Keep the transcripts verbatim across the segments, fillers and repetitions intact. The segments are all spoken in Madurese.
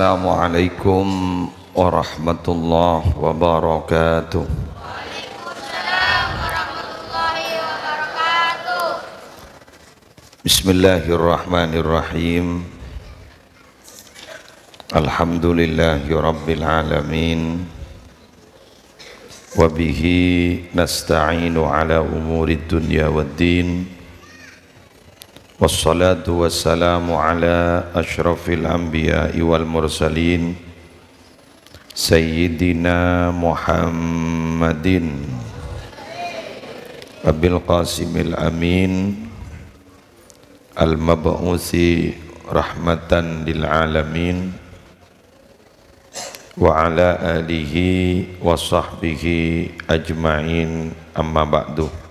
Assalamualaikum warahmatullahi wabarakatuh. Bismillahirrahmanirrahim. Alhamdulillahirabbil alamin. Wa bihi nasta'inu ala umurid dunya waddin. Wassalatu wassalamu ala asyrafil anbiya'i wal mursalin, Sayyidina Muhammadin Abil Qasimil Amin, al-mab'usi rahmatan lil alamin, wa ala alihi wa sahbihi ajma'in, amma ba'du.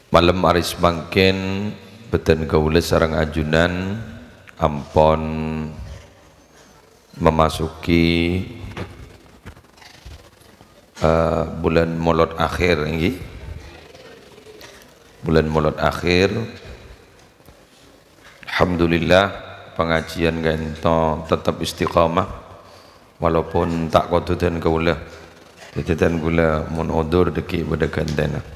Malem arè samangkèn, bhâdhân kaulâ sareng ajunan ampon memasuki, eh, bulân Molod akhir, èngghi. Bulân Molod akhir. Alhamdulillah, pangajiyân ka'dinto tetep istiqomah, walaupun ta' kodhu dân kaulâ. Dhâddhi dân kaulâ mon odzur dhâggi' bâdâ ghântèna.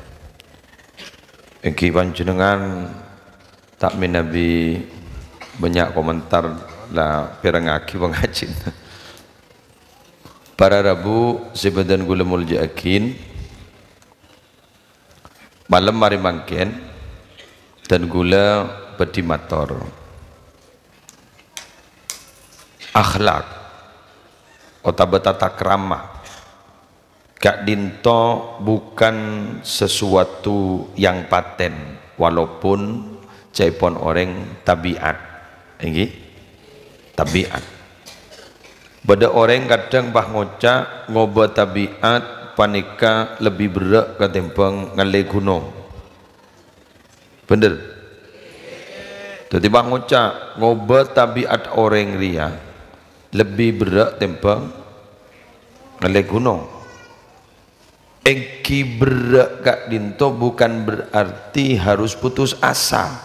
Èngghi panjhennengngan ta' mènabi bânnya' komentar, la pèrengngaghi pangajiyân. Para rabu sè bhâdhân kaulâ molja'aghi, malem arè mangkèn, dân kaulâ bhâdhi mator. Akhlak otabâ tata krama ka'dinto bukan sesuatu yang paten, walaupun ca'èpon orèng tabi'at. Èngghi? Tabi'at. Bâdâ orèng kadhâng pas ngoca' ngobâ tabi'at panèka lebbi berrâ' katèmbhâng ngallè ghunong. Bhender? Dhâddhi pas ngoca' ngobâ tabi'at orèng rèya lebbi berrâ' tèmbhâng ngallè ghunong. Èngghi berrâ' ka'dinto bukan berarti harus putus asa.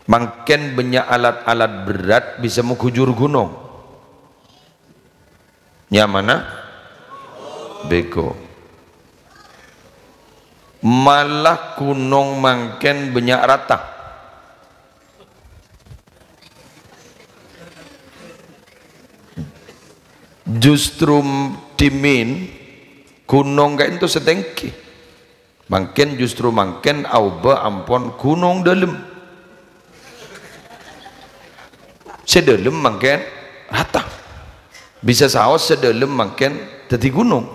Mangkèn bânnya' alat-alat berat bisa maghujur ghunong. Nyamana? Bego. Malah ghunong mangkèn bânnya' rata. Justru dhimèn, ghunong ka'dinto sè tèngghi. Mangkèn justru mangkèn aobâ ampon ghunong dhâlem. Sè dhâlem mangkèn rata. Bisa saos sè dhâlem mangkèn dhâddhi ghunong.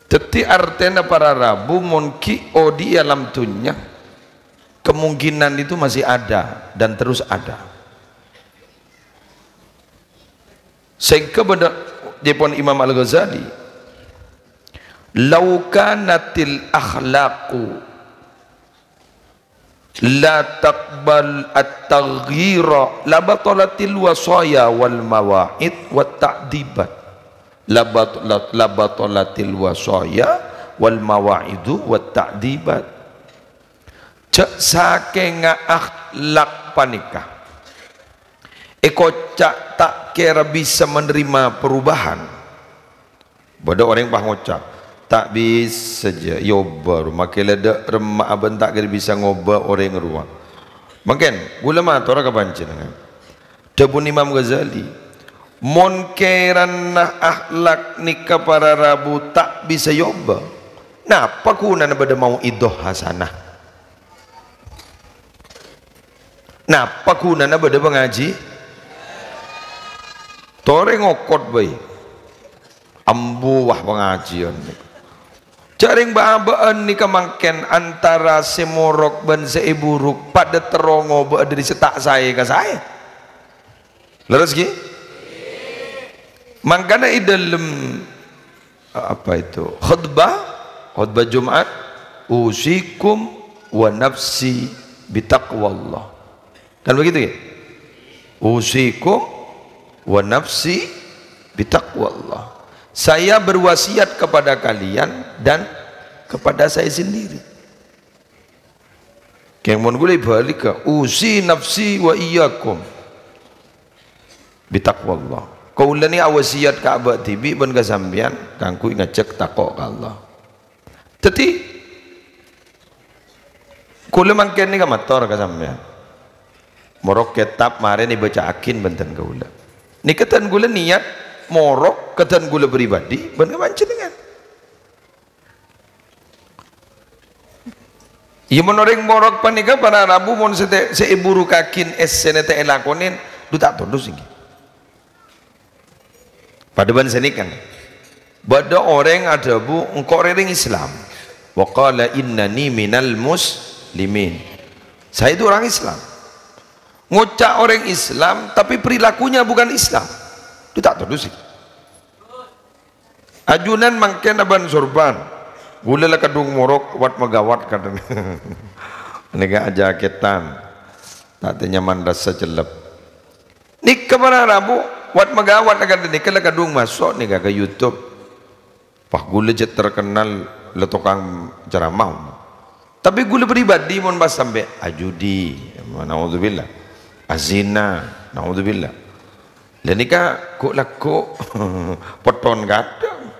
Dhâddhi artèna para rabu mon ghi' odi' è alam dhunnya, kemungkinan itu masih ada dan terus ada. Sèngghâ bâdâ, dhâbuna Imam Al-Ghazali, "Lau kanatil akhlaqu la taqbal at-taghyira, la batalatil wasaya wal mawa'id wat ta'dibat." La bat-, la, la batalatil wasaya wal mawa'idu wat ta'dibat. Jhâ' sakènga akhlak panèka èkoca' ta' kèra bisa menerima perubahan. Bâdâ orèng pas ngoca', "Ta' bisa jâ, èobâ, ru-, makè la dâ' remma'a bân ta' kèra bisa ngobâ orèng rowa." Mangkèn, kaulâ matora ka panjhennengngan. Dhâbuna Imam Ghazali, "Mon kèrana akhlak nèka para rabu ta' bisa èobâ, napa ghunana bâdâ mau'idhah hasanah?" Napa ghunana bâdâ pangaji? Torè ngokot bhâi. Ambu wah pangajiyân nèka. Jhâ' rèng bâ'-abâ'ân nèka mangkèn antara sè morok bân sè èburuk padâ terro ngobâ'â dâri sè ta' saè ka saè. Lerres, ghi? Mangkana è dâlem, apa itu, khutbah, khutbah Jumat, "Usikum wa nafsi bitaqwallah." Kan begitu, ya? "Usikum wa nafsi bitaqwallah." Saya berwasiat kepada kalian dan kepada saya sendiri. Kèng mon ghulâ bâligâ, "Usi nafsi wa iyyakum bitaqwallah." Kaulâ nè awasiyat ka abâ' dhibi' bân ka sampèyan kaangghuy ngajhâk tako' ka Allah. Dhâddhi, kaulâ mangkèn nèka mator ka sampèyan. Morok kètab marèna èbâca'aghi bhâdhân kaulâ. Nèka dhân kaulâ niyat morok ka dhân kaulâ pribadi bân ka panjhennengngan. Iyâ, mon orèng morok panèka para rabu mon sè ta-, sè èburukaghi essèna ta' èlakonè, dhu ta' todus ènggi. Padâ bân sanèka. Bâdâ orèng adhâbu, "Engko' rèya orèng Islam." Wa qala, "Innani minal muslimin." Saya itu orang Islam. Ngoca' orèng Islam, tapi perilakunya bukan Islam. Dhu ta' todus ènggi. Ajunan mangkèn abân sorban. Ghulâ la kadhung morok wat-maghâwat kadhâng. Nèka ajakètan. Ta' tènyaman rassa cellep. Nèka para rabu, wat-maghâwat la kadhâng nèka la kadhung maso' nèka ka YouTube. Wah, ghulâ jhât terkenal la tokang ceramah. Tapè ghulâ pribadi mon pas sampè' ajudi, naudzubillah. Azina, naudzubillah. La nèka ghu'-lagghu' potton kadhâng.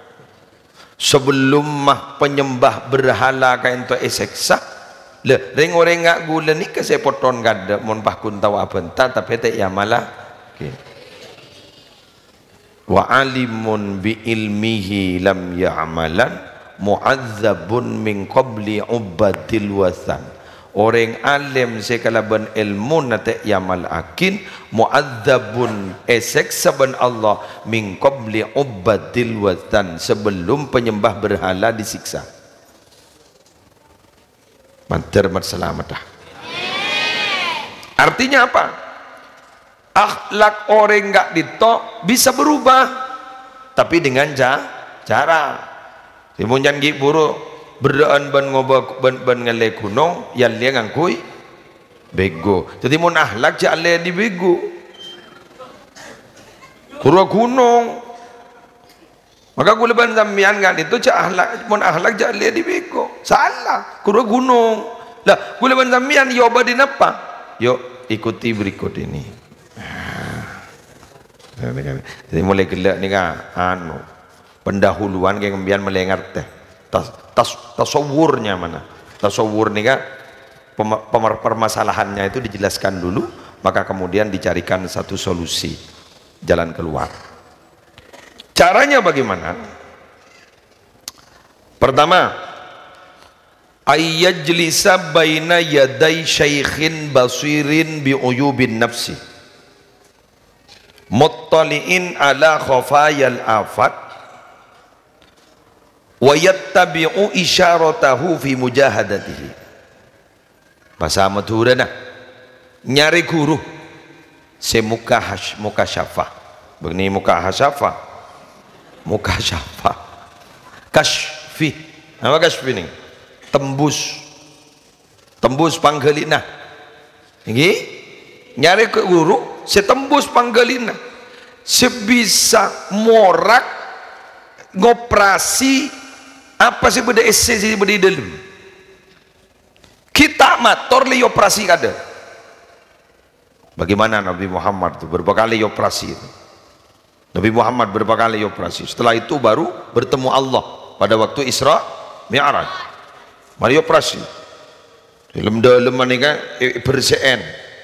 Sabellumma penyembah berhala kaènto èsèksa, la, rèng-orèngnga ghulâ nèka sè potton kadhâng mon pas ghun tao abhânta, tapè ta' èamala. Oke. "Wa alimun bi ilmihi lam ya'malan, mu'adzabun min qabli ubadil wathan." Orèng alim sè kalabân èlmona ta' èamalaghin, mu'adzabun, èsèksa bân Allah, min qabli ubadil wathan, sabellum penyembah berhala disiksa. Mandhâr mat-salameddhâ. Artinya apa? Akhlak orèng ka'dinto bisa berubah, tapi dengan ca-, cara. Dhâddhi mon can ghi' buru berrâ'ân bân ngobâ, bân, bân ngallè ghunong, yâ allè ngangghuy bego. Dhâddhi mon akhlak jhâ' allè è bego. Ghuru ghunong. Maka ghulâ bân sampèyan ka'dinto jhâ' akhlak, mon akhlak jhâ' allè è bego. Sala, ghuru ghunong. Lah, ghulâ bân sampèyan èobâ dâri napa? Yuk, ikuti berikut ini. Nah, ini kan. Jadi mulai ghellâ' nèka, anu, pendahuluan kèng sampèyan mulai ngartè. Tas-, tas-, tasawwurnya mana? Tasawwur nèka pema-, pemar-, permasalahannya itu dijelaskan dulu, maka kemudian dicarikan satu solusi, jalan keluar. Caranya bagaimana? Pertama, ayyajlisa baina yaday syaikhin basirin bi uyubin nafsi, muttali'in ala khafayal afat, wa yattabi'u isyaratahu fi mujahadatihi. Bhâsa Madhurâna, nyarè ghuru sè mukahash-, mukasyafah. Bânnè mukahasyafah. Mukasyafah. Kasyfi. Apa kasyfi nèng? Tembus. Tembus pangghâlina. Ènggi? Nyarè ghuru sè tembus pangghâlina. Sè bisa morak, ngoperasi apa sè bâdâ èssè sè bâdâ è dâlem. Ghi' ta' mator lè èoperasi kadhâ'. Bagaimana Nabi Muhammad itu berapa kali èoperasi itu? Nabi Muhammad berapa kali èoperasi? Setelah itu baru bertemu Allah pada waktu Isra Mi'raj. Marè èoperasi. Dâlem-dâlem nèka è-, èbersè'è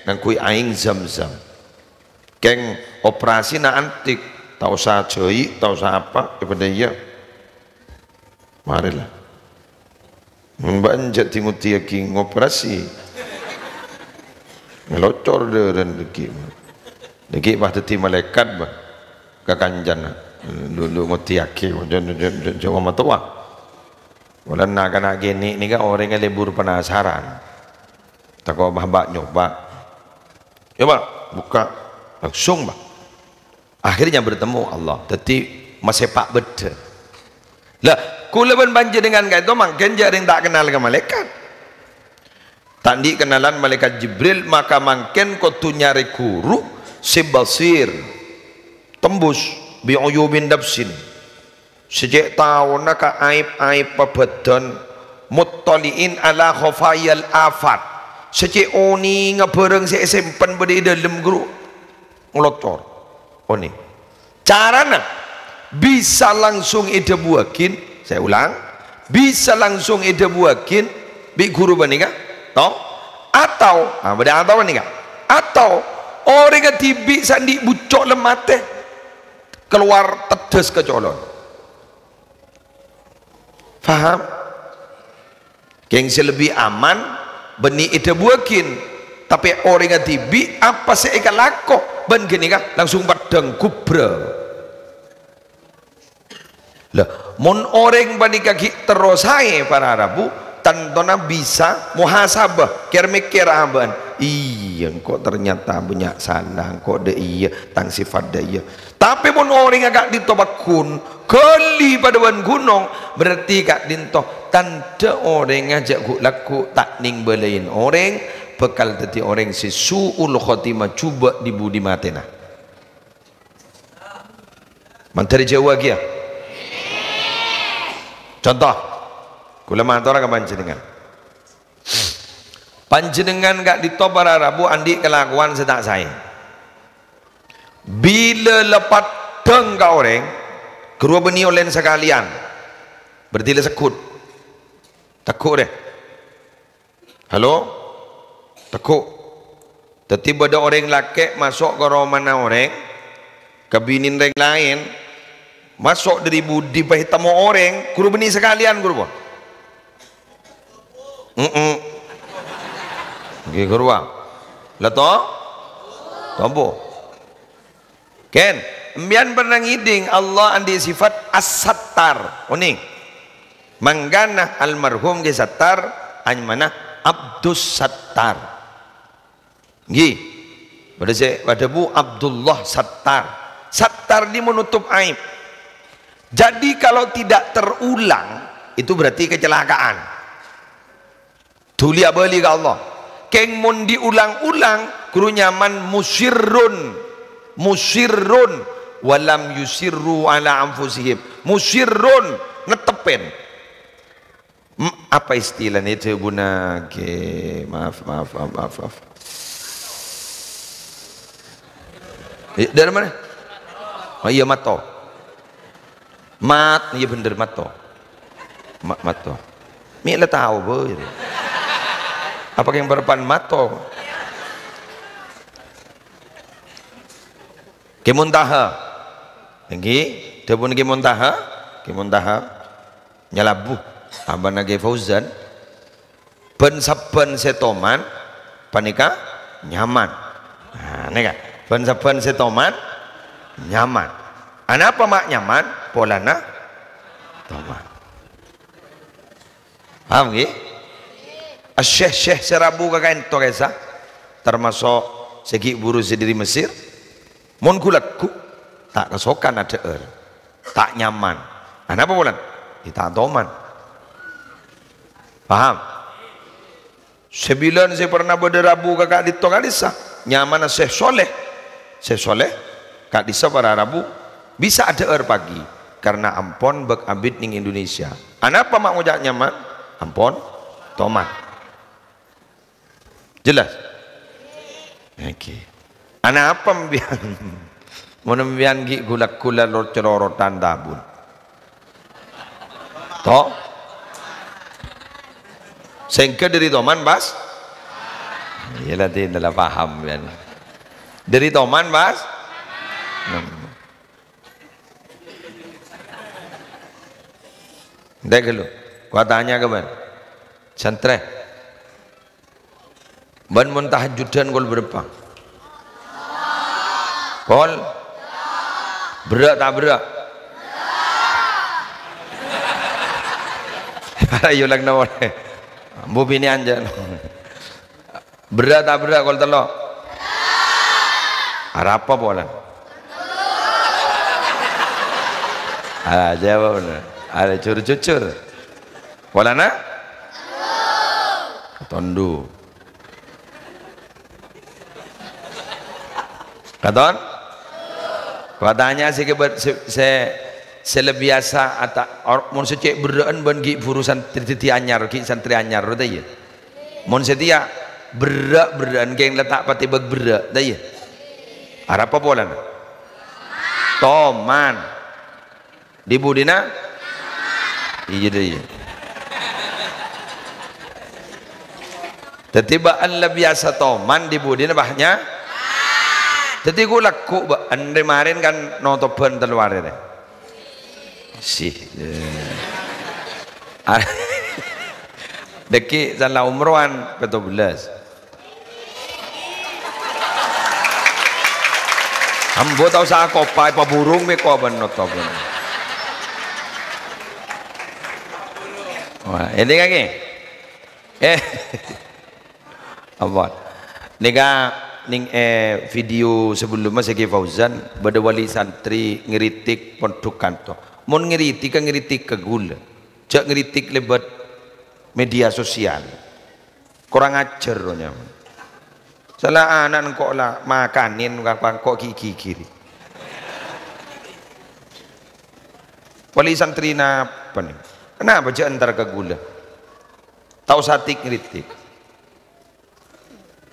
ngangghuy aèng Zam-Zam. Kèng operasi na' antik, ta' osa jâi', ta' osa apa, è bâdâ iyâ. Marè la. Bâ'na jhâ' dingudiyâghi ngoperasi. Ngalocor dârâna dhâggi'. Dhâggi' pas dhâddhi malaèkat, bâ. Ka kancana. Lu, lu ngudiyâghi, jhâ', jhâ', jhâ', jhâ' matowa. Polana na'-kana' kènè' nèka orèngnga lebur penasaran. Tako' bâ, bâ, nyoba. Coba buka langsung, bâ. Akhirnya bertemu Allah. Dhâddhi masèpa' bâddhâ. Lah, kaulâ bân panjhennengngan ka'dinto mangkèn jhâ' rèng ta' kennal ka malaèkat. Ta' andi' kennalan malaèkat Jibril, maka mangkèn kodhu nyarè ghuru sè basir, tembus, bi uyubin nafsin. Sè cè' taona ka aèb-aèbbhâ bâdân, muttali'in ala khafayal afat. Sè cè' onènga bhârâng sè èsempen bâdâ è dâlem, ghuru, ngalocor. Onèng. Carana bisa langsung èdhâbuwâghin, saya ulang, bisa langsung èdhâbuwâghin bi' ghuru panèka, to? Atau, ah, bâdâ atau panèka. Atau orèngnga dhibi' sè andi' bucco' lem matè, kalowar teddhâs ka colon. Paham? Kèng sè lebbi aman bânnè èdhâbuwâghin, tapè orèngnga dhibi' apa sè èkalako bân ghânèka langsung peddhâng ghubrâ. Lah, mon orèng panèka ghi' terro saè para rabu, tantona bisa muhasabah, kèr-mèkkèr abâ'na. Iyâ, engko' ternyata bânnya' sala, engko' dâ' iyâ, tang sèfat dâ' iyâ. Tapè mon orèngnga ka'dinto pagghun, ghâli padâ bân ghunong, berarti ka'dinto tandhâ orèngnga jhâ' ghu'-lagghu' ta' nèng bâlâi orèng, bhâkal dhâddhi orèng sè su'ul khotimah, jhubâ' dhi-budhi matèna. Mandhâr èjhâuwâghi, yâ. Conto, kaulâ matora ka panjhennengngan. Panjhennengngan ka'dinto para rabu andi' kalakowan sè ta' saè. Bilâ la peddhâng ka orèng, ghâruwa bânnè ollèna sakalèyan. Berarti la segghut. Tegghu', rè. Halo? Tegghu'. Dhâddhi bâdâ orèng lakè' maso' ka romana orèng, ka binèna rèng laèn, maso' dâri budi pas ètemmo orèng, ghuru bânnè sakalèyan, ghuru, pon? Mm-mm. Ngghi, ghuru, ah. La to? Tombu. Kèng, empèyan pernah ngèdhing Allah andi' sifat As-Sattar. Onèng. Mangkana almarhum Kè Sattar anyamana Abdus Sattar. Ngghi. Bâdâ sè adhâbu Abdullah Sattar. Sattar nèko menutup aib. Jadi kalau tidak terulang, itu berarti kecelakaan. Dhuli abâli ka Allah. Kèng mon diulang-ulang, ghuru nyaman musirrun. Musirrun. Walam yusirru ala anfusihim. Musirrun. Nettepèn. M-, apa istilahnya dhâbuna ghi? Maaf, maaf, maaf, maaf, maaf. Eh, dari mana? Oh iya, mato. Mat, iya bhender, mato. Ma-, mato. Mi' la tao, Bu, gitu. Apa yang berpan mato? Kè Muntaha. Ngghi, dhâbuna Kè Muntaha. Kè Muntaha. Nyalabu. Abana Kè Fauzan. Bân-sabbhân sè toman panèka nyaman. Nah, nèka. Bân-sabbhân sè toman nyaman. Anapa ma' nyaman? Polana toman. Paham, ngghi? Syekh-syekh sè rabu ka ka'dinto ka'issa', tamaso' sè ghi' buru sè dâri Mesir. Mon ghu-lagghu', ta' kasokan adhâ'âr. Ta' nyaman. Anapa polana? È ta' toman. Paham? Sabilân sè pernah bâdâ rabu ka ka'dinto ka'dissa', nyamana Syekh Soleh. Syekh Soleh, ka'dissa' para rabu, bisa adhâ'âr pagi, karena ampon bâk abit nèng Indonesia. Anapa ma' ngoca' nyaman? Ampon toman. Jelas? Oke. Anapa empèyan? Mon empèyan ghi' ghu-lagghu' la lor-, calorotan tabun. To? Sèngghâ dâri toman, pas? Iyâ la, ti-, la paham, yâ. Dâri toman, pas? Ndak ghâllu. Gua tanya ka bân. Santrè. Bân mon tahajjudan kol bârâmpa? Kol? Berrâ' ta' berrâ'? Ayo lang nawon. Ambu binè'an jâ'. Berrâ' ta' berrâ' kol tello'? Arapa polana? Ah, jawab bener. Ada jujur-jujur. Polana? Katon du. Katon? Katanya sè kebet-, sè, sè, sè lebbi biasa ata-, or-, mon sè cè' berrâ'ân bân ghi' buru santrè dhâddhi anyar, ghi' santrè anyar, ta' iyâ? Mon satèya Berrâ'-berrâ'ân kèng la ta' patè bâk berrâ', ta' iyâ? Arapa polana? Toman. Di budina? Iyâ, dâ, iyâ. Dhâddhi bâ'ân la biyasa toman, di budina bâhnya. Dhâddhi ghu-, lagghu' bâ'ân rè-marèn kan notobhân tello arè rè. Sih. Dhâggi' sala umrowan pètto bellâs. Ambu tao sakopa èpaburung mè' ko' bân notobhân. Wah, ini kaki. Eh. Apa? Nèka nèng, eh, video sebelumnya Zaki Fauzan, bâdâ wali santri ngritik pondhuk kanto. Mon ngritik, kan ngritik ka ghulâ. Jhâ' ngritik lèbât media sosial. Korang ajhâr, roh, nyaman. Sala ana' engko' la makanè, engko' ghi'-ghighiri. Wali santri napa nè? Kenapa jhâ' entar ka ghulâ? Tao satik ngritik.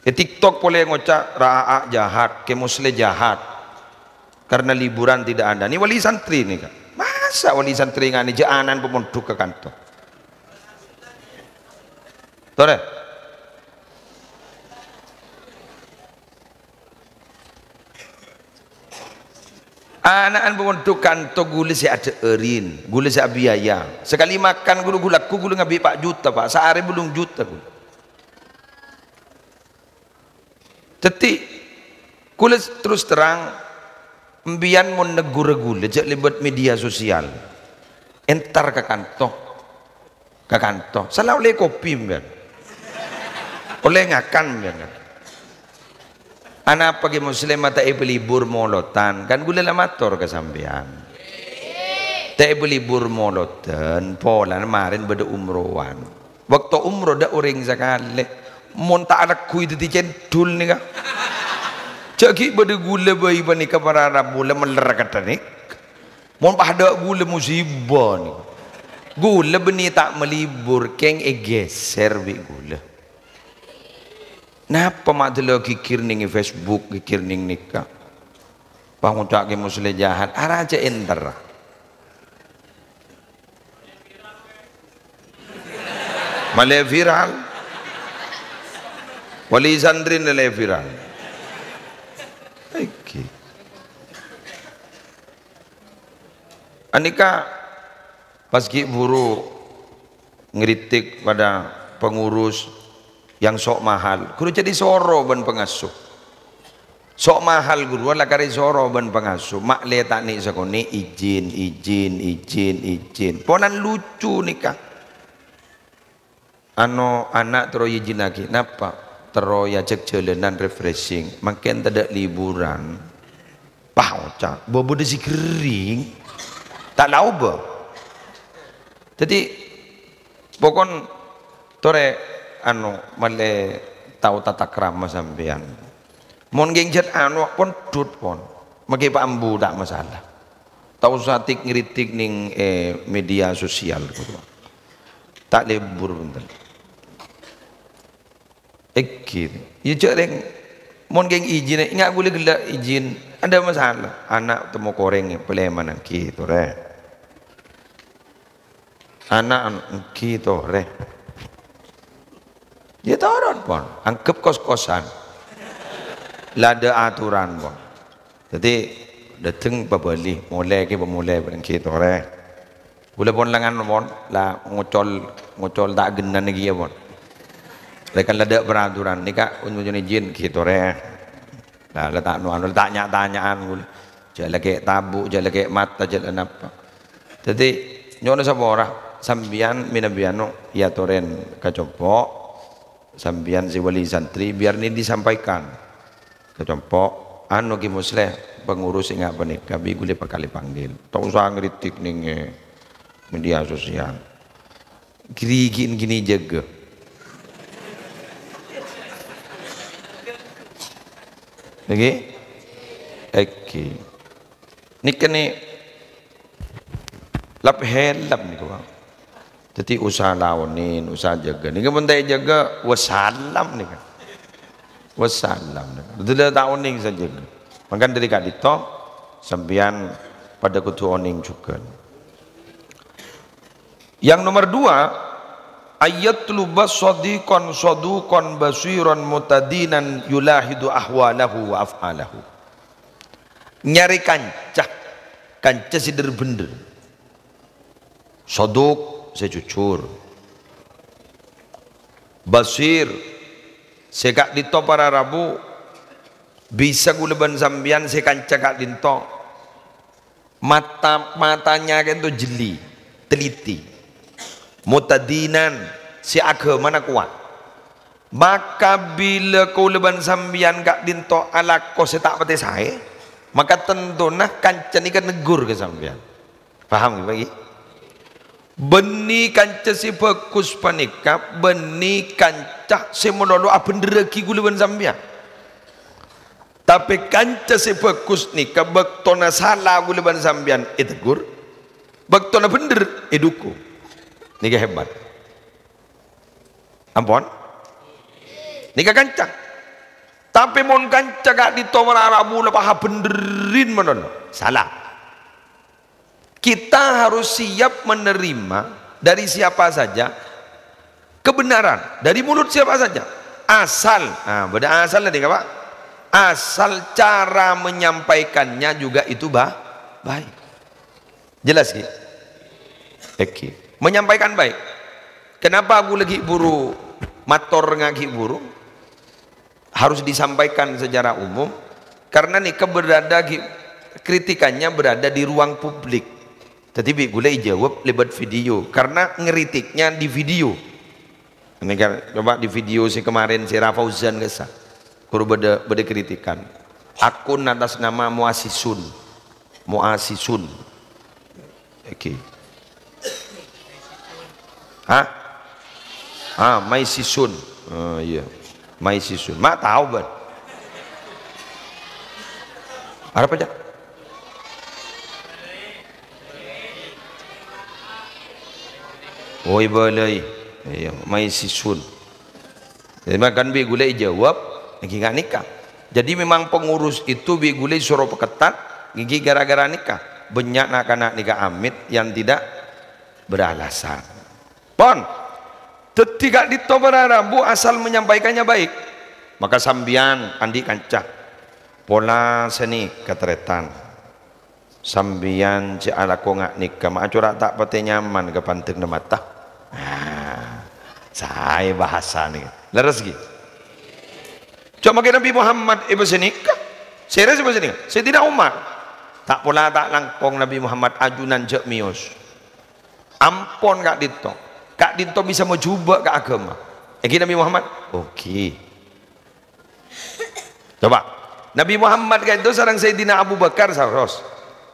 È TikTok polè ngoca', "Ra Aa jahat, Kè Musleh jahat. Karena liburan tidak ada." Nè wali santri nèka. Masa wali santri nganè jhâ' ana'na pamondhuk ka kanto? Torè. Ana'na pamondhuk kanto ghulâ sè adhâ'ârin, ghulâ sè abiaya. Sakalè makan ghulâ, ghulâ, lagghu' ghulâ ngabi' pa' juta, Pa'. Saarè bâllung juta ghulâ. Dhâddhi, ghulâ terus terang, empèyan mon negghurâ ghulâ jhâ' lèbât media sosial, entar ka kanto. Ka kanto. Sala ollè kopi, empèyan. Ollè ngakan, empèyan, kan. Anapa Kè Musleh ma' ta' èpalibur molodhân? Kan ghulâ la mator ka sampèyan. Ta' èpalibur molodhân, polana marèn bâdâ umrowan. Bâkto umroh dâ' orèng sakalè. Mon ta' alagghui dhâddhi cèndhul nèka. Jhâ' ghi' bâdâ ghulâ bhâi panèka para rabu la mellèr ka dhânèka. Mon padâ ghulâ musibah nèka. Ghulâ bânnè ta' malibur, kèng èghèsèr bi' ghulâ. Napa ma' dâlla ghighir nèng è Facebook, ghighir nèng nèka? Pangoca' Kè Musleh jahat, arajâ entar. Malè viral. Wali santri malè viral. Èngghi. Anèka pas ghi' bhuru ngritik pada pengurus yang sok mahal. Ghuru jadi soro bân pangasuh. Sok mahal ghuru la karè soro bân pangasuh. Ma'lè ta' nè' sakonè' ijin, ijin, ijin, ijin. Ponan lucu nèka. Ano, ana' terro èijinnaghi. Napa? Terro èajhâk jhâlânan refreshing. Mangkèn tadâ' liburan. Pah, oca'. Bâbâdâ sè ghering. Ta' la obâ. Dhâddhi, pokon torè, ano, malè tao tata krama sampèyan. Mon ghenjhât ano, pon dhut, pon. Maghi pa' ambu ta' masalah. Tao satik ngritik nèng, eh, media sosial, gitu. Ta' lebur, bhunten. Èngghi. Iyâ, jhâ' rèng. Mon kèng ijin, enga' ghulâ ghellâ' ijin. Anda masalah. Ana' temmo korèng, palèmana, èngghi, torè. Ana' èngghi, torè. Iyâ, toron, pon. Anggep kos-kosan. La adâ' aturan, pon. Dhâddhi, dâteng pabâli, molè ghi pamolè bâreng ghi torè. Ghulâ pon lengan pon, la ngocol, ngocol ta' ghenna nèkè yâ pon. Rèkan la adâ' peraturan, nèka un-, ujun ijin ghi torè. La, la ta' nu anu, la ta' nya-tanya'an ghulâ. Jhâ' la ghi' tabu', jhâ' la ghi' mata, jhâ' la napa. Dhâddhi, nyo'ona sapora, sampèyan mènabi anu, èyatorè ka compo', sampèyan sè wali santri, biar ini disampaikan. Ka compo', anu, Kè Musleh, pengurus enga' panèka, bi' ghulâ bhâkal èpanggil. Ta' osa ngritik nèng, eh, media sosial. Ghirighi'en ghini jâgâ. Èngghi? Èngghi. Nèka nè, lap-helap nèka, Bang. Dhâddhi osa laonè, osa jâgâ. Nèka mon ta' èjâgâ, wassalam nèka. Wassalam. Dâlâ ta' onèng sajân. Mangkana dâri ka'dinto sampèyan padâ kodhu onèng jhughân. Yang nomor dua, ayyatluba shadiqan saduqan basiran mutadinan yulahidu ahwalahu wa af'alahu. Nyarè kanca, kanca sè dhâr-bhendher. Shadiq, sè jujur. Basir, sè ka'dinto para rabu, bisa kaulâ bân sampèyan sè kanca ka'dinto. Mata, matanya ka'dinto jeli, teliti. Mutadinan, sè aghâmana kowat. Maka bilâ kaulâ bân sampèyan ka'dinto alako sè ta' patè saè, maka tantona kanca nèka neggur ka sampèyan. Paham, Pak? Bânnè kanca sè bhâghus panèka, bânnè kanca sè malolo abhendherraghi kaulâ bân sampèyan. Tapè kanca sè bhâghus nèka bâktona sala kaulâ bân sampèyan èteggur, bâktona bhendher èdukung. Nèka hebat. Ampon? Nèka kanca. Tapè mon kanca ka'dinto mara rabu la paha bhendherrin malolo. Sala. Kita harus siap menerima dari siapa saja kebenaran, dari mulut siapa saja. Asal, nah, bâdâ asal tadi, Pak. Asal cara menyampaikannya juga itu ba-, baik. Jelas, Ki? Oke. Menyampaikan baik. Kenapa aku lagi buru mator ngaghi buru? Harus disampaikan secara umum, karena nèka berada di, kritikannya berada di ruang publik. Jadi, bi' ghulâ èjâwâb lèbât video, karena ngritiknya di video. Ini kan, coba di video sè kemarin sè Ra Fauzan kessa. Kuru bâdâ, bâdâ kritikan. Akun atas nama Muasisun. Muasisun. Oke. Hah? Ah, Maisisun. Oh, iya. Maisisun. Ma' tao, bân. Arapa, Cak? Oh, iya, bâlâi. Iya, Maisisun. Jadi, mangkana bi' ghulâ èjâwâb, ènggi nga' nèka. Jadi, memang pengurus itu bi' ghulâ èsoro paketat, ènggi gara-gara nèka. Bânnya' na'-kana' nèka amit yang tidak beralasan. Pon. Dhâddhi ka'dinto para rabu asal menyampaikannya baik. Maka sampèyan andi' kanca. Pola sè nèka tarètan. Sampèyan jhâ' alako nga' nèka, ma' acora' ta' patè nyaman ka pandhângnga mata. Ah, saè bhâsana. Lerres, ghi? Coma kè Nabi Muhammad èbâsa nèka. Sèrè sè bâsa nèka? Sayyidina Umar. Ta' pola ta' langkong Nabi Muhammad ajunan jhâ' mèyos. Ampon ka'dinto. Ka'dinto bisa majubâ' ka aghâma. Ènggi Nabi Muhammad? Oke. Coba. Nabi Muhammad ka'dinto sareng Sayyidina Abu Bakar saros.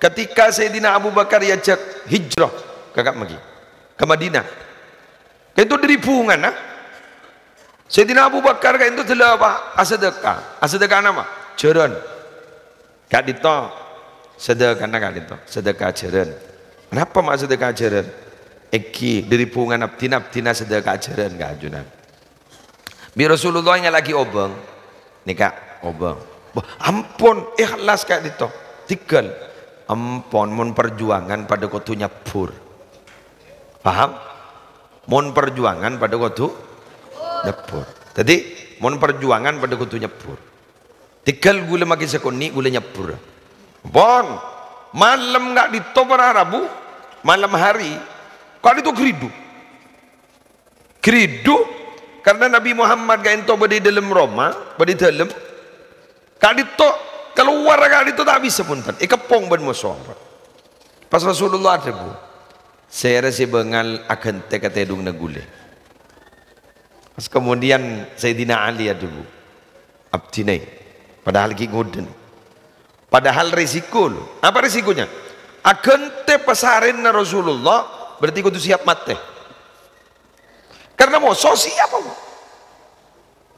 Ketika Sayyidina Abu Bakar èajhâk hijrah ka, ka maghi, ka Madinah. Ka'dinto dhâri bhungana. Sayyidina Abu Bakar ka'dinto dâlâ apa? Asadhâka. Asadhâka napa? Jhârân. Ka'dinto, sadhâkana ka'dinto, sadhâka jhârân. Napa ma' sadhâka jhârân? Ènggi dhâri bhungana abdhina, abdhina sadhâka jhârân ka ajunan. Bi' Rasulullah nyala'aghi obâng. Nèka, obâng. Wah, ampon, ikhlas ka'dinto. Tèghâl. Ampon, mon parjuwângan padâ kodhu nyebbhur. Paham? Mon parjuwângan padâ kodhu nyebbhur. Dhâddhi, mon parjuwângan padâ kodhu nyebbhur. Tèghâl ghulâ maghi sakonè', ghulâ nyebbhur. Pon, malem ka'dinto para rabu, malem hari, ka'dinto ghâridhu. Ghâridhu, karna Nabi Muhammad ka'dinto bâdâ è dâlem roma, bâdâ è dâlem. Ka'dinto, kalowar ka'dinto ta' bisa, ponten, èkeppong bân moso. Pas Rasulullah adhâbu, "Sèra sè bângal aghântè ka tèdhungnga ghulâ?" Pas kemudian Sayyidina Ali adhâbu, "Abdhina." Padahal ghi' ngodâ. Padahal resiko, loh. Apa resikonya? Aghântè pasarèna Rasulullah, berarti kodhu siap matè. Karena moso siap, apa?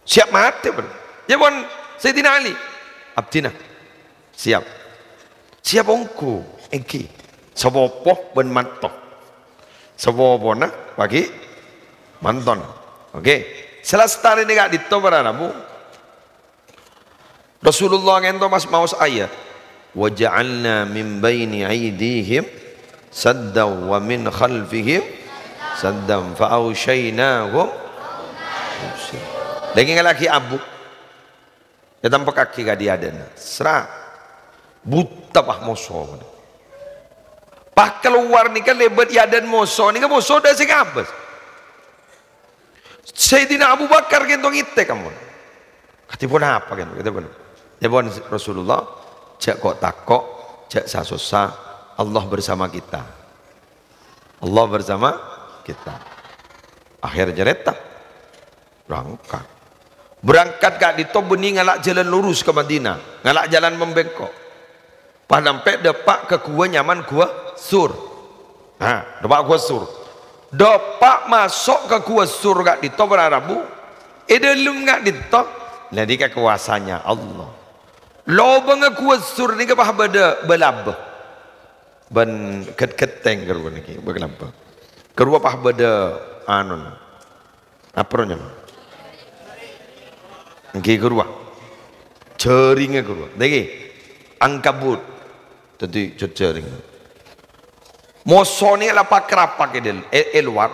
Siap matè, bân. Yâ, pon, Sayyidina Ali. Abdhina. Siap. Siap ongghu. Ènggi. Sapopo bân manto. Sapopona, paghi, manton. Oke. Salastarèna ka'dinto para rabu. Rasulullah ngènto mas-, maos ayat, "Wa ja'alna min baini aidihim saddan wa min khalfihim saddan fa aghsyaynahum." Lagi ngalagi abu. Ètampèkkaghi ka dhi-adhina. Sra. Buta, pas, moso. Pas kalowar nèka lèbât è adhâna moso. Nèka moso dâ' sè ngabâs. Sayyidina Abu Bakar ghento ngètè' kabbhi. Kadhi ponapa ghento? Kadhi pon-, dhâbuna Rasulullah, "Jhâ' ko'-tako', jhâ' sa-sossa. Allah bersama kita." Allah bersama kita. Akhèr carèta, berangkat. Berangkat ka'dinto bânnè ngala' jhâlân lurus ka Madinah, ngala' jhâlân membengkok. Pas nampè' dâpa' ka ghuwâ nyamana Ghuwâ Sur. Nah, dâpa' Ghuwâ Sur. Dâpa' maso' ka Ghuwâ Sur ka'dinto para rabu. È dâlem ka'dinto, la nèka kobâsana Allah. Lobângnga Ghuwâ Sur nèka pas bâdâ bâlâbâ. Bân ghet-ghettèng karowa nèka, bâlâbâ. Karowa pas bâdâ anona. Apa ro nyamana? Èngghi karowa. Jhâringnga karowa. Nèka, angkabut. Dhâddhi jhâ-, jhâring. Moso nèka la pakarapak è dâl-, è, è lowar.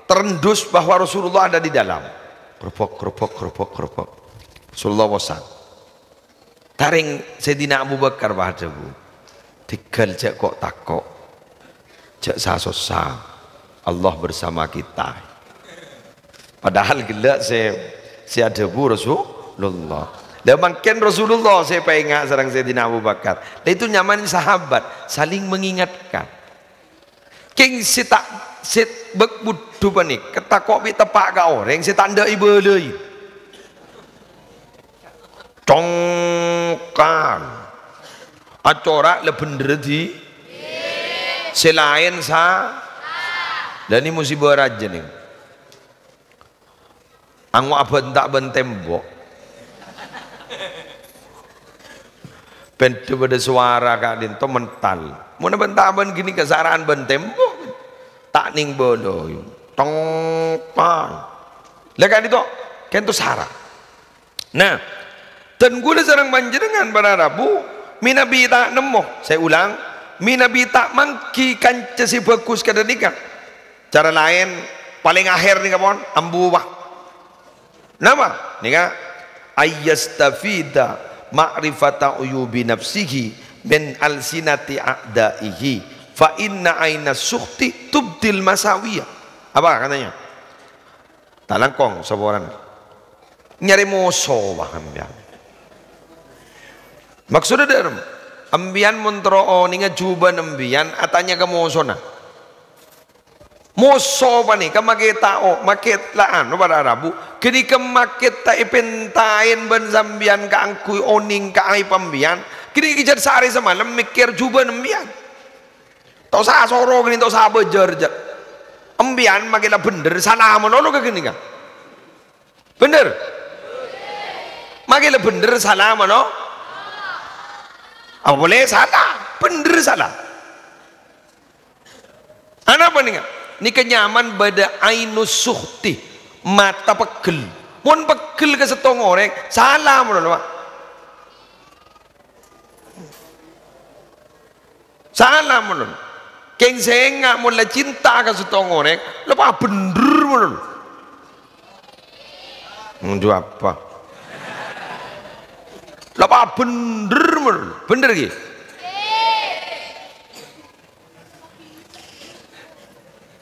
Terendus bahwa Rasulullah ada di dalam. Keropok, keropok, keropok, keropok. Rasulullah moso. Tarèng Sayyidina Abu Bakar pas adhâbu, "Dhigghâl jhâ' ko'-tako', jhâ' sa-sossa, Allah bersama kita." Padahal ghellâ' sè, sè adhâbu Rasulullah. Lah mangkèn Rasulullah sè èpaènga' sareng Sayyidina Abu Bakar. Lah itu nyamana sahabat, saling mengingatkan. Kèng sè ta', sè bâk budhu panèka tako' bi' teppa' ka orèng sè ta' endâ' èbâlâi. Congkal. Acora' la bhendher dhi-, sè laèn sa-, la nè musibâ rajâ nè. Ango' abânta' bân tembok. Bhendher bâdâ sowara ka'dinto mental. Mon abânta' bân ghânèka sara'an bân tembok. Ta' nèng bâlâi. Tongpang. La ka'dinto, kènto sara'. Nah, dân kaulâ sareng panjhennengngan para rabu, mènabi ta' nemmo, saya ulang, mènabi ta' mangghi kanca sè bhâghus kadhâ' nèka. Cara laèn, palèng akhèr nèka pon, ambu, Pak. Napa? Nèka, "Ayyastafida ma'rifata uyubi nafsihi min alsinati a'daihi, fa inna aina sukhti tubdil masawiya." Apa katanya? Ta' langkong saporana. Nyarè moso, Pak, sampèyan. Maksodda dhârem, sampèyan mon terro onènga jhubâ'na sampèyan atanya ka mosona. Moso panèka makè tao, makè la anu para rabu, ghânèka makè ta' èpèntaèn bân sampèyan kaangghuy onèng ka aèb sampèyan, ghânèka jhât saarè samalem mèkkèr jhubâ'na sampèyan. Ta' osa asoro ghânèka, ta' osa abâjâr, jhât. Sampèyan makè la bhendher, sala malolo ka ghânèka. Bhendher? Makè la bhendher, sala malolo. Apa polè sala? Bhendher sala. Anapa nèka? Nèka nyamana bâdâ ainus sukhti, mata pegghel. Mon pegghel ka sèttong orèng, sala malolo, Pak. Sala malolo. Kèng sènga' mon la cinta ka sèttong orèng, la pabhendher malolo. Ndu apa? La pabhendher malolo. Bhendher, ghi?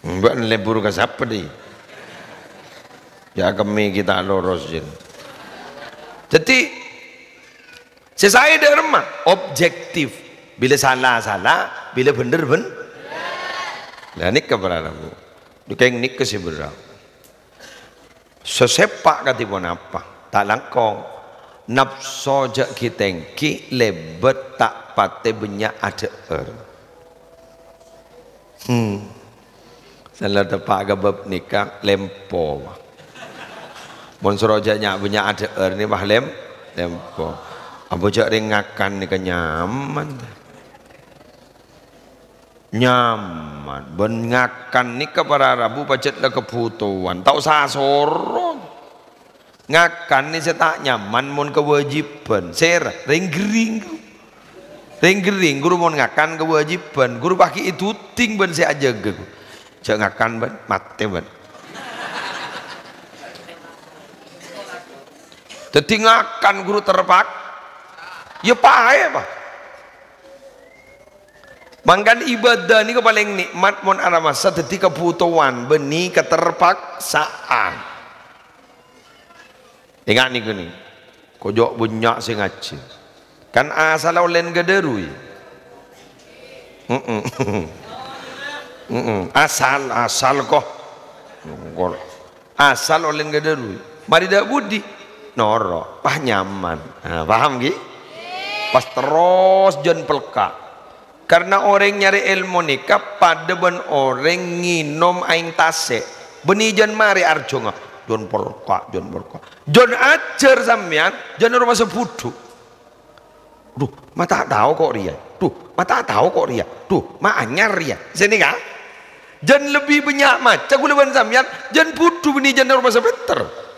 Mbak lebur ka sapa, dhi? Ya, kami kita lurus, Jin. Jadi, sè saè dhâremma, objektif. Bilâ sala, sala, bilâ bhendher, bhen-, Lah, nèka para rabu. Kèng nèka sè berrâ'. Sasèpa' kadhi ponapa? Ta' langkong. Napso jhâ' ghi-tèngghi lèbât ta' patè bânnya' adhâ'âr. Hmm. Sala teppa' ka bab nèka, lempo. Mon soro jhâ' nya-, bânnya' adhâ'âr nè, wah, lem-, lempo. Apa jhâ' rèng ngakan nèka nyaman? Nyaman. Bân ngakan nèka para rabu pajhât la kabhutowan. Ta' osa asoro. Ngakan nè sè ta' nyaman mon kawâjibhân. Sèra, rèng-ghering. Rèng-ghering, ghuru mon ngakan kawâjibhân. Ghuru paghi' èduding bân sè ajâgâ. Jhâ' ngakan, bân. Matè, bân. Dhâddhi ngakan ghuru terpak-, ya paè, apa? Mangkana ibadah nèko palèng nikmat mon aramasa dhâddhi kabhutowan, bânnè katerpaksaan. Enga' nèko nè, kojhâ' bânnya' sè ngajhi. Kan asal ollèna ghâdhâru, ya? Heeh. Heeh. Asal, asal kok. Asal ollèna ghâdhâru. Marè dâ' budi? Noro'. Pas nyaman. Nah, paham, ghi? Pas terros jân pelka'. Karna orèng nyarè èlmo nèka padâ bân orèng ngènom aèng tasè'. Bânnè jân marè arjhungnga. Jân pelka', jân pelka'. Jân ajhâr sampèyan, jân aromasa budhu. Duh, ma' ta' tao ko' rèya. Duh, ma' ta' tao ko' rèya. Duh, ma' anyar rèya. Sè nèka. Jân lebbi bânnya' maca ghulâ bân sampèyan, jân budhu bânnè jân aromasa pènter.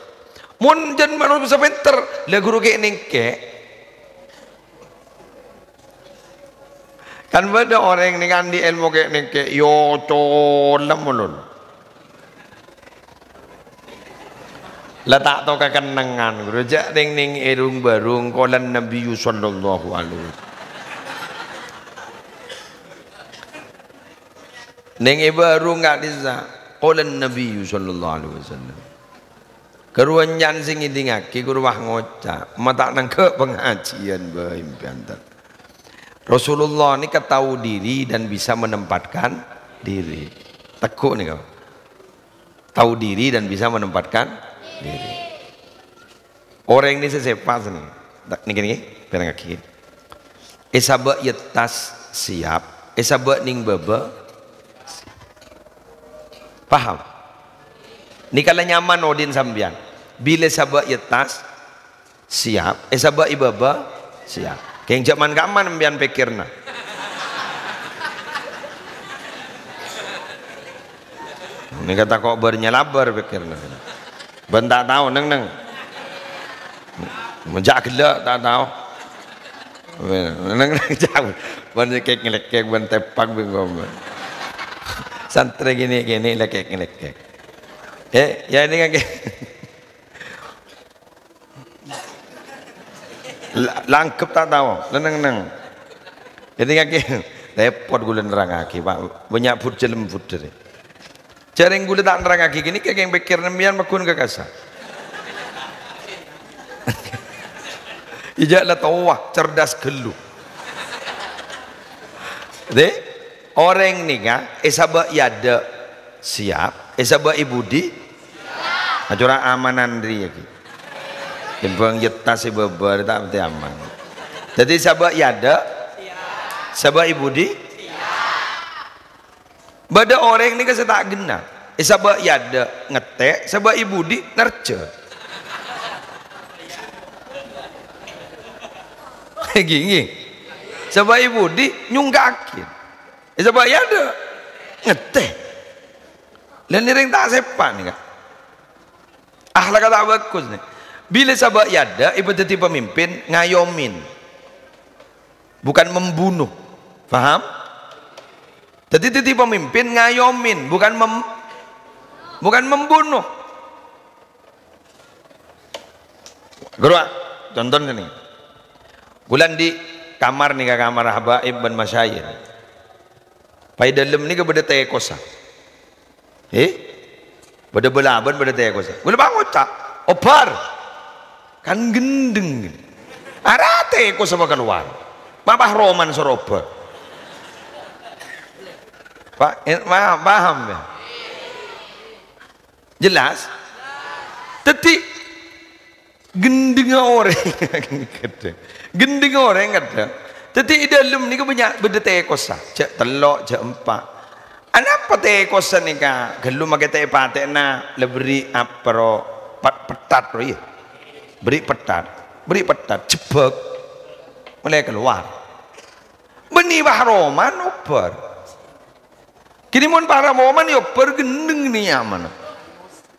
Mon jân aromasa pènter, la ghuru kè'-nèngkè'. Kan bâdâ orèng nèng andi' èlmo kè'-nèngkè', yo colem mon. La ta' tao kakennengngan, ghuru. Jhâ' nèng-nèng è rung-bârung, qolan Nabiyyu sallallahu alaihi wasallam. Nèng è bârung ka'dissa', qolan Nabiyyu sallallahu alaihi wasallam. Karowa ènca'na sè ngèdingngaghi, ghuru wah ngoca', ma' ta' nangghâ' pangajiyân bhâi bhânten. Rasulullah nèka tao diri dan bisa menempatkan diri. Tegghu' nèka. Tao diri dan bisa menempatkan diri. Orèng nè sè sèpat nè. Ta-, nèkè, nèkè, pèrengngaghi. È sabâ' è attas siyap, è sabâ' nèng bâbâ. Paham? Nèka la nyaman odi'na sampèyan. Bilâ sabâ' è attas, siyap. È sabâ' è bâbâ, siyap. Kèng jhâ' man-ka'man sampèyan pèkkèrra. Nèka tako' bâr-nyalabâr pèkkèrra. Bân ta' tao, nèng-nèng. Menjak ghellâ' ta' tao. Nèng-nèng jhâ'. Bân nyèkèk-nyèlèkèk, bân tèpak bingong. Santrè kènè'-kènè' lèkèk-nyèlèkèk. Eh, ya ini kan. La-, langghep ta' tao, nèng-nèng. Jadi kaki, repot ghulâ nerrangngaghi, Pak. Bânnya' bhudjâ lembut dâri. Jhâreng ghulâ ta' nerrangngaghi, kènè' kèng pèkkèrra sampèyan magghun ka kassa'. Ijâ la towa, cerdas ghâllu. Dè, orèng nèka, è sabâ' è adâ', siyap, è sabâ' è budi, Acora amanan rèya ghi. Kèmbhâng yetta sè bâbâr ta' patè aman. Dhâddhi sabâ' è adâ', sabâ' è budi. Bâdâ orèng nèka sè ta' ghenna. È sabâ' è adâ' ngettè', sabâ' è budi narjhâ. Ghi, ghi. Sabâ' è budi nyonggha'aghi. È sabâ' è adâ' ngettè'. Lha nèrèng ta' sèpa' nèka. Akhlakka ta' bhâghus nè. Bilâ sabâ' è adâ' èpadhâddhi pamimpin, ngayomin. Bukan membunuh. Paham? Dhâddhi dhâddhi pamimpin ngayomin, bukan mem-, bukan membunuh. Ghuru, conto nèka. Ghulâ andi' kamar nèka, kamar habaib bân masyayikh. Pas è dâlem nèka bâdâ tèkossa. He? Bâdâ bâlâbân, bâdâ tèkossa. Ghulâ pangoca', "Obbhâr!" Kan ghendheng. Arèya tèkossa makalowar. Mapa roman soro obbhâr? Pa-, eh, ma-, paham, ya? Jelas? Dhâddhi, ghendhengnga orèng. Ghendhengnga orèng kadhâng. Dhâddhi, è dâlem nèka bânnya' bâdâ tèkossa. Jhâ' tello', jhâ' empa'. Anapa tèkossa nèka? Ghâllu makè tè-patèna la berri' apa ro, pet-, pettat ro, iyâ. Berri' pettat. Berri' pettat. Jebbhâk. Molaè kalowar. Bânnè pas roman obbhâr. Kènè mon para moman ya bâr ghendheng nè nyamana.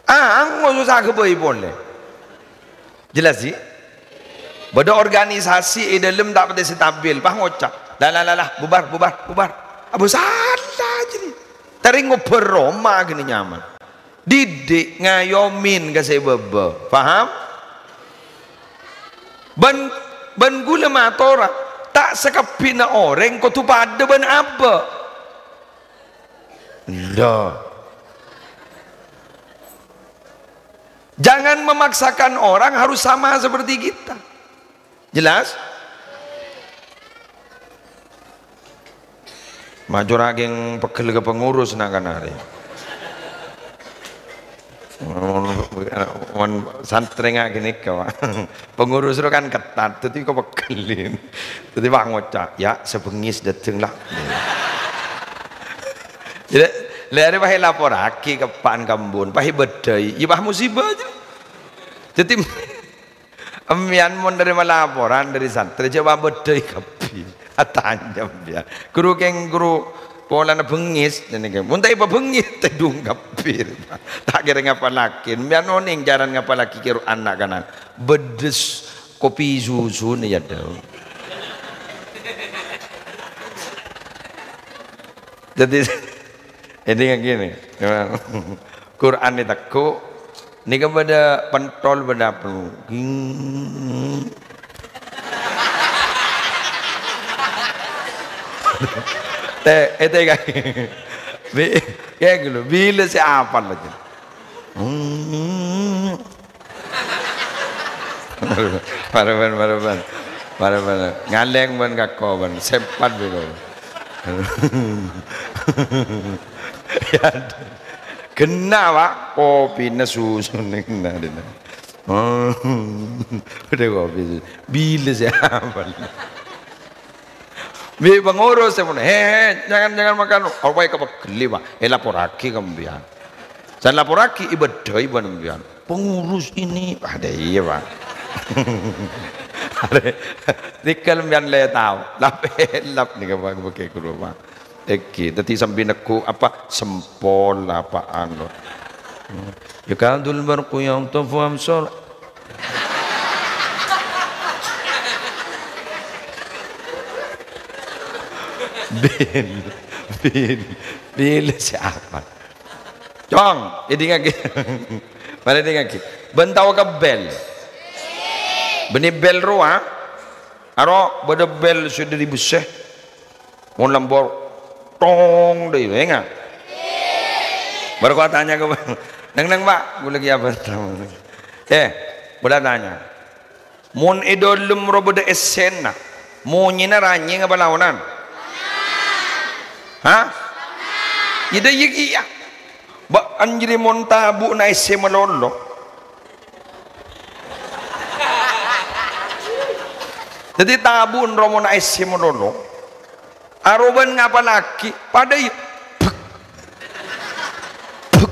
Ango sossa ghâbây polè. Jelas, sih? Bâdâ organisasi è dâlem ta' patè stabil, pas ngoca', "La, la, la, la, bubar, bubar, bubar." Apa sala jârèya? Tarèng ngobâr roma ghânèka nyaman. Didik ngayomin ka sè bâbâ. Paham? Bân, bân ghulâ matora, ta' sakabbhina orèng kodhu padâ bân abâ'. Lho. Jangan memaksakan orang harus sama seperti kita. Jelas? Majoraghi peggel ka pengurus na' kanarè. Mon, mon santrè nga' ghânèka, Pak. Pengurus ro kan ketat, dhâddhi kok peggelin. Dhâddhi, Pak, ngoca', "Ya, sabengngis dâteng, la." Jadi, lè arè pas èlaporraghi ka eppa'na ka embun, pas èbâddhâi, ya pas musibah aja. Dhâddhi, Empèyan mon narèma laporan dâri santrè, jhâ' pabâddhâi kabbhi. Atanya empèyan. Ghuru kèng ghuru polana bengngis, jâ' nèka. Mon ta' èpabengngis, tèdung kabbhi. Ta' kèra ngapallaghi. Empèyan onèng carana ngapallaghi kèro ana' kanan. Bâddhâs kopi susu nè ya, dâ. Dhâddhi, ini yang gini. Quran nè tegghu', Nèka bâdâ pentol, bâdâ apa? Ging. Te, ete, kan? Bi-, kayak gitu. Bilâ sè apal aja. Hmm. Mara bân, mara bân. Mara bân. Ngalèng bân kako bân. Sempat bi' kok. Ya. Ghenna', Pak, kopina susu nèng narèna. Oh, bâdâ kopi susu. Bilâ sè apal? Bi' pengurus sè mon, "He, he, jangan, jangan makan." Apa èkapegellè, Pak? Èlaporraghi ka empèyan. Sè èlaporraghi èbâddhâi bân empèyan. "Pengurus ini." Ada iya, Pak. Tèngghâl empèyan lè tao. Lap, lap nèka, Pak, bâghi ghuru, Pak. Èngghi, dhâddhi sambi negghu' apa? Sempol apa anu. Yakadul barqu yakhtafu absar. Bil, bil, bil sè apa? Cong, èdingngaghi. Mara èdingngaghi. Bân tao ka bel? Bânnè bel rowa? Aro bâdâ bel sè dâri bessè. Mon lambâr, tong, dâ' iyâ, enga'? Baru kok atanya ka, "Neng, neng, Pak, ghulâ ghi' abâ'." Eh, ghulâ atanya. Mon è dâlem ro bâdâ essèna, monyèna ranyèng apa laonan? Hah? Iyâ, dâ' iyâ kèya. Ba', anjri mon tabu'na essè malolo. Dhâddhi tabu'na romona essè malolo. Arowa bân ngapallaghi, padâ iyâ. Bhek. Bhek.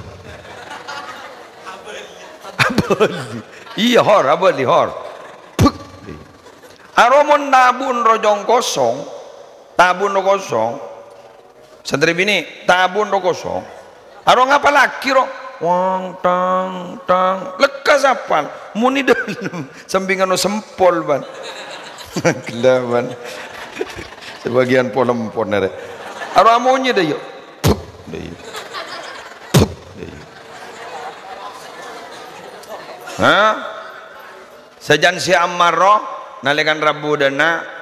Abâli. Iyâ, hor, abâli, hor. Bhek. Arowa mon tabu'na ro cong kosong, tabu'na ro kosong, Santrè binè', tabu'na ro kosong. Aro ngapallaghi ro? Wang, tang, tang. Lekkas apal. Mon è dâlem. Sambi nganu sempol, bân. Ghellâ', bân. Sabâgiyân polem-polem arè. Aro amonyè dâ' iyâ. Puk, dâ' iyâ. Puk, dâ' iyâ. Hah? Sajân sè Ammar ro, nalèkana rabu dâ' enna',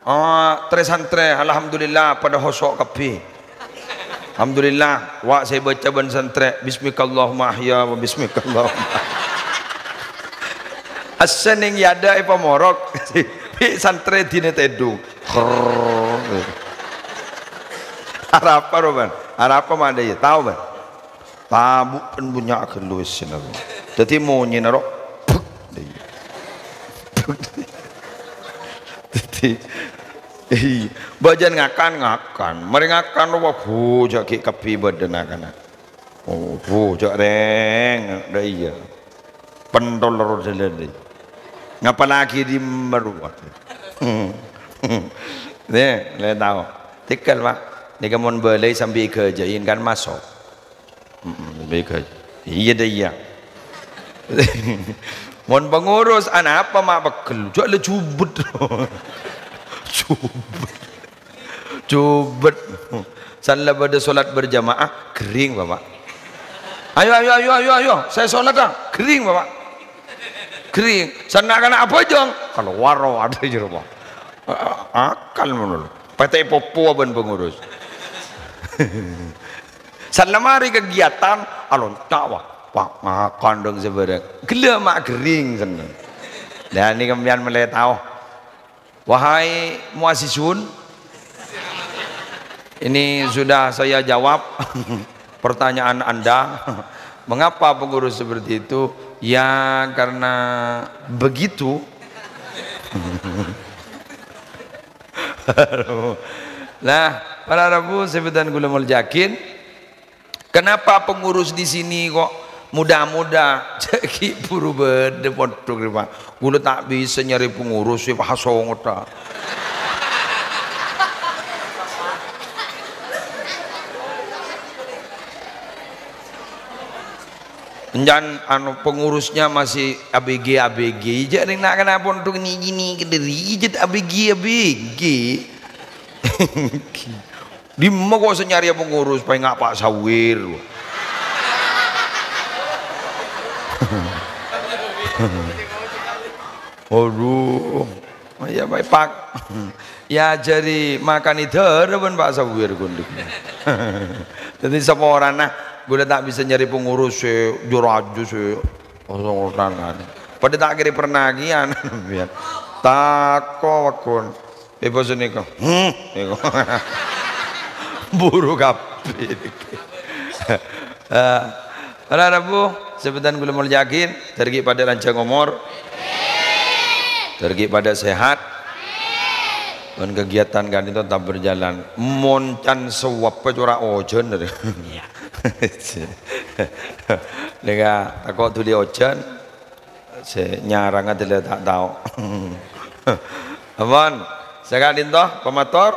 Oh, trè-santrè, alhamdulillah, padâ hoso' kabbhi. Alhamdulillah, wa' sè èbâca bân santrè, "Bismikallahumma ahya wa bismikallahumma." Asseneng yadâ è pamorok, bi' santrè dinè tèdung. Krrrr. Arapa, ro, bân? Arapa ma' dâ' iyâ? Tao, bân? Tabu' kan bânnya' ghâllu essèna, ro. Dhâddhi monyèna, ro. Puk. Dhâddhi, iyâ. Bâjân ngakan, ngakan. Marè ngakan, wah, bhujâ' ghi' kabbhi bâdâna kana'. Oh, bhujâ' rèng. Dâ' iyâ. Pentol ro dâlân, dâ' iyâ. Ngapallaghi dâ' marowa. Nè, lè tao. Tèngghâl, Pak. Nèka mon bâlâi sambi èghâjâ'in kan maso'. Mm-mm, bhâi ghâjâ. Iyâ, dâ' iyâ. Mon pengurus, anapa ma' pegghel? Jhâ' la jubet. Jubet. Jubet. San la bâdâ sholat berjamaah, ghering, Bapak. "Ayo, ayo, ayo, ayo, ayo, saya sholat, ah." Ghering, Bapak. Ghering. San na'-kana' abhâjâng, kalowar, Bapak, dâri jero, Pak. Akal ngono lho. Pètè popo bân pengurus. San la marè kegiatan, alonca', Pak. Pak, ngakan dong sabârâng. Ghellâ' ma' ghering, senneng. Nah, ini kempiyan mèlè tao. Wahai muassisun, ini sudah saya jawab pertanyaan Anda. Mengapa pengurus seperti itu? Ya, karena begitu. Nah, para rabu, sè bhâdhân kaulâ molja'aghi, kenapa pengurus di sini kok muda-muda? Jhâ' ghi' buru bâdâ pondhuk rè, Pak. Kaulâ ta' bisa nyarè pengurus sè pas songotta. Encan, anu, pengurusnya masih A B G, A B G. Jhâ' rèng na'-kana' pondhuk nè-, nè-, nè-, kèdâri, jhât A B G, A B G. Dimma kok sè nyarè pengurus, paènga' Pak Sawir. Aduh. Oh iya, Pak, Pak. Ya, jhâri makanè dârâ bân Pak Sawir, gondik. Dhâddhi, saporana, kaulâ ta' bisa nyarè pengurus sè jhârâjâ sè kosong tangan. Padâ ta' kèra pernah kèya, sampèyan. Tako, Pak, kon. È bâsa nèka. Hmm, nèka. Buru kabbhi. Eh, para rabu, sè bhâdhân kaulâ molja'aghi, jhâr ghi' padâ lanjhâng omor. Jhâr ghi' padâ sehat. Bân kegiatan ka'dinto tetap berjalan. Mon can sowabhâ cora' ojhân. Iyâ. Nèka tako' dhuli ojhân. Sè nyaranga dhâlâ ta' tao. Ampon, sè ka'dinto pamator,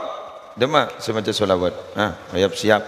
dimma sè maca sholawat. Nah, siap-siap.